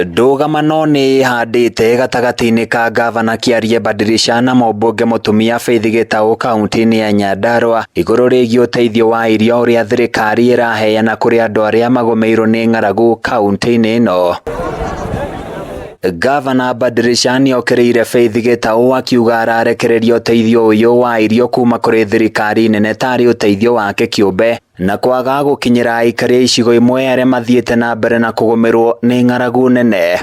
Ndũgamano nĩ ĩhandĩte gatagatĩ-inĩ ka ngavana Kĩarie Badirisha na mũmbunge mũtumia Faith Gĩtaũ kaunti-inĩ ya Nyandarua igũrũ rĩgiĩ ũteithio wa irio ũrĩa thirikari ĩraheana kũrĩ andũ arĩa magũmĩirwo nĩ ng'aragu kaunti-inĩ ĩno. Ngavana Badirisha nĩokĩrĩire Faith Gĩtaũ akiuga ararekereria ũteithio ũyũ wa irio kuma kũrĩ thirikari nene tarĩ ũteithio wake kĩũmbe na kwaga gũkinyĩra aikari a icigo imwe arĩa mathiĩte na mbere na kũgũmĩrwo nĩ ng'aragu nene.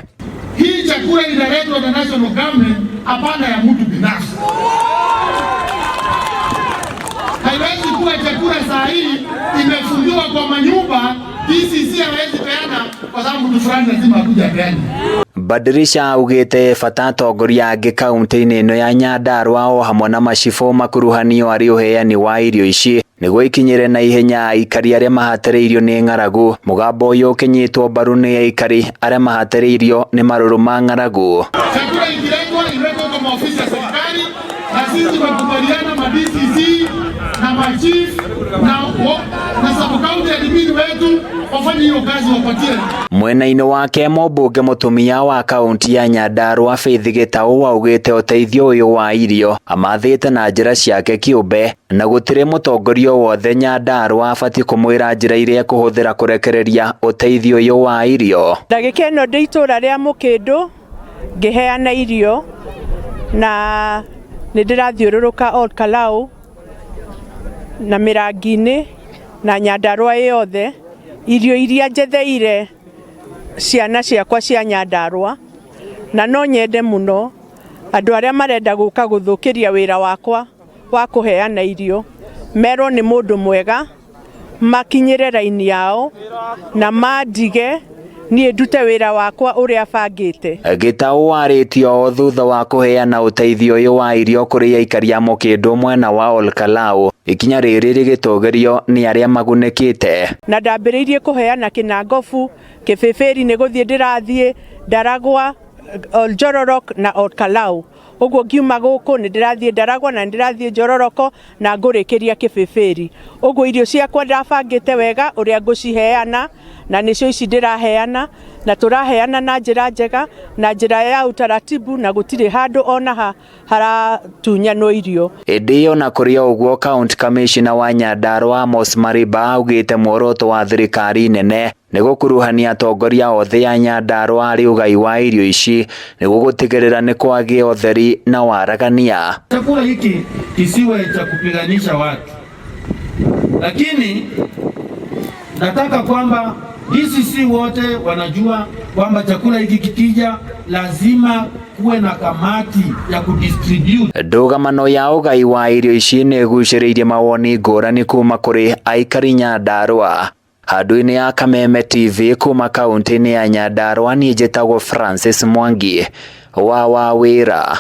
Hii chakula inaletwa na national government, hapana ya mtu binafsi. Haiwezi kuwa chakula saa hii imefungiwa kwa manyumba, DCC hawezi peana kwa sababu mtu fulani lazima akuja apeane. Badirisha augĩte bata atongoria angĩ kaunti-inĩ ĩno ya Nyandarua o hamwe na macibũ makuruhanio harĩ ũheani wa irio ici nĩguo ikinyĩre na ihenya aikari arĩa mahatĩrĩirio nĩ ng'aragu. Mũgambo ũyũ ũkĩnyitwo mbaru nĩ aikari arĩa mahatĩrĩirio nĩ marũrũ ma ng'aragu. Chakula ikiletwa iletwe kwa maofisi ya serikali, na sisi tumekubaliana ma DCC na ma chief na sub county admin wetu wafanye hiyo kazi, wapatie Mwena-inĩ wake mũmbunge mũtumia wa kaunti ya Nyandarua Faith Gĩtaũ augĩte ũteithio ũyũ wa irio amathĩte na njĩra ciake kĩũmbe na gũtirĩ mũtongoria o wothe Nyandarua abatiĩ kũmwĩra njĩra iria ekũhũthĩra kũrekereria ũteithio ũyũ wa irio. Ndagĩka ĩno ndĩ itũra rĩa Mũkĩndũ ngĩheana irio na nĩ ndĩrathiũrũrũka Ol Kalou na Mĩrangi-inĩ na Nyandarua ĩ yothe, irio iria njetheire ciana ciakwa cia Nyandarua, na no nyende mũno andũ arĩa marenda gũka gũthũkĩria wĩra wakwa wa kũheana irio merwo nĩ mũndũ mwega makinyĩre raini yao na mandige niĩ ndute wĩra wakwa ũrĩa bangĩte. Gĩtaũ arĩtie o thutha wa kũheana ũteithio ũyũ wa irio kũrĩ aikari a Mũkĩndũ mwena wa Ol Kalou, ikinya rĩrĩ rĩgĩtũgĩrio nĩ arĩa magunĩkĩte. Na ndambĩrĩirie kũheana Kĩnangobu, Kĩbĩbĩri nĩ gũthiĩ ndĩrathiĩ, Ndaragwa, Oljororok na Ol Kalou. Ũguo ngiuma gũkũ nĩ ndĩrathiĩ Ndaragwa na nĩ ndĩrathiĩ Njororoko na ngũrĩkĩria Kĩbĩbĩri. Ũguo irio ciakwa ndabangĩte wega ũrĩa ngũciheana na nĩcio ici ndĩraheana, na tũraheana na njĩra njega na njĩra ya utaratibu na gũtirĩ handũ ona ha haratunyanwo irio. Ĩndĩ ona kũrĩ o ũguo, County Commissioner wa Nyandarua Amos Mariba augĩte muoroto wa thirikari nene nĩ gũkuruhania atongoria othe a Nyandarua harĩ ũgai wa irio ici nĩguo gũtigĩrĩra nĩ kwagĩa ũtheri na waragania. Chakula hiki kisiwe cha kupiganisha watu, lakini nataka kwamba DCC wote wanajua kwamba chakula hiki kikija lazima kuwe na kamati ya kudistribute. Ndũgamano ya ũgai wa irio ici nĩ ĩgucĩrĩirie mawoni ngũrani kuma kũrĩ aikari Nyandarua. Handũ-inĩ ya Kameme TV kuma kaunti-inĩ ya Nyandarua, niĩ njĩtagwo Francis Mwangi wa Wawĩra.